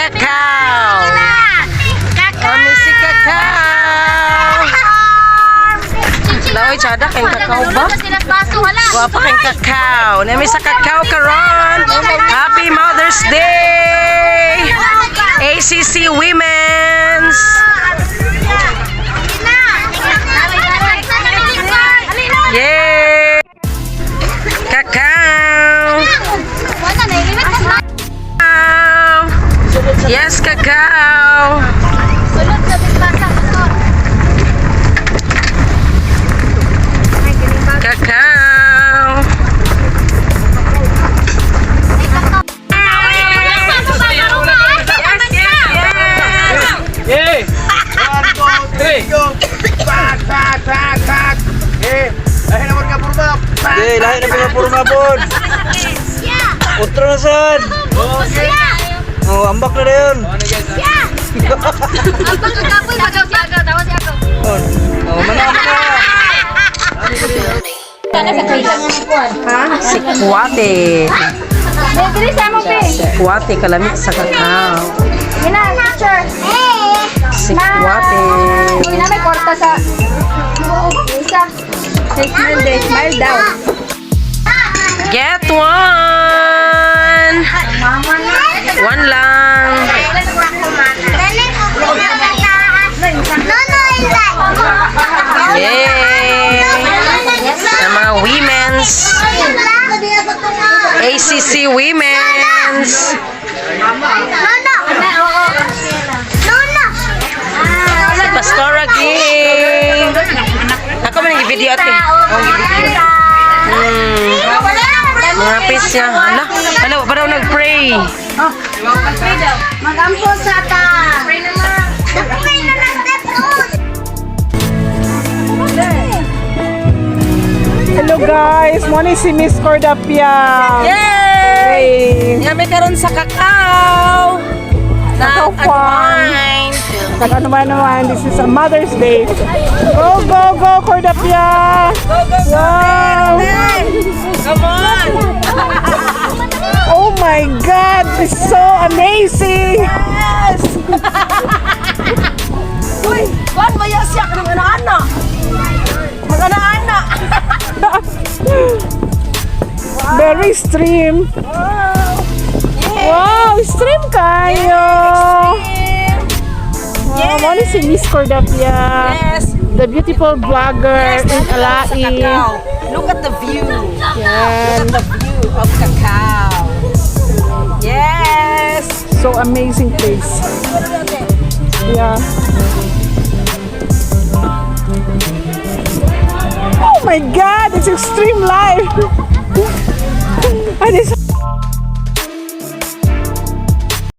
Kakao. Ami si kakao. Laoy, tsada kay kakao ba? Guwapa kay kakao. Nami sa kakao karon. Happy Mother's Day! ACC Women's! Yay! Kakao! Kakao! Yes, kakao! Kakao! Yes! Yay! One, two, three. Go! Pak, pak, pak, pak. Eh, lahi na ka purma. Pak. Eh, lahi na mga purma pod. Otro na sad. Oh, ambak na dayon. Oh, mana mana. Si Kuwate. Si Kuwate, kalamit sa kakao. Si Kuwate. Uy, na may kwarta sa isa. Smile, smile daw. Get one! One lang. Yay! Ang mga women's. ACC Women's. Si Pastora Ging. Ako man ang video ate. Ako ang video. Mga peace niya. Hala, hala, parang nag-pray. Magampo sa ta. Hello guys, mo ni si Miss Cordapia. Yay! Hey. Yami karon sa kakao. Kakao farm. Nag-unwind. Kung ano man naman, this is a Mother's Day. Go, go, go, Cordapia! Go, go, go! Wow! Come on! Oh my God, it's so amazing! Yes! Uy, kuan ba ya siya kanang ana-ana? Mag-ana-ana. Very stream. Wow, stream kayo! Wow, mo ni si Miss Cordapia. Yes. The beautiful vlogger Yes, in dami lang sa Alain. kakao. Look at the view. Yan. Look at the view of cacao. Yes! So amazing place. Yeah. Oh my God, it's extreme life. And it's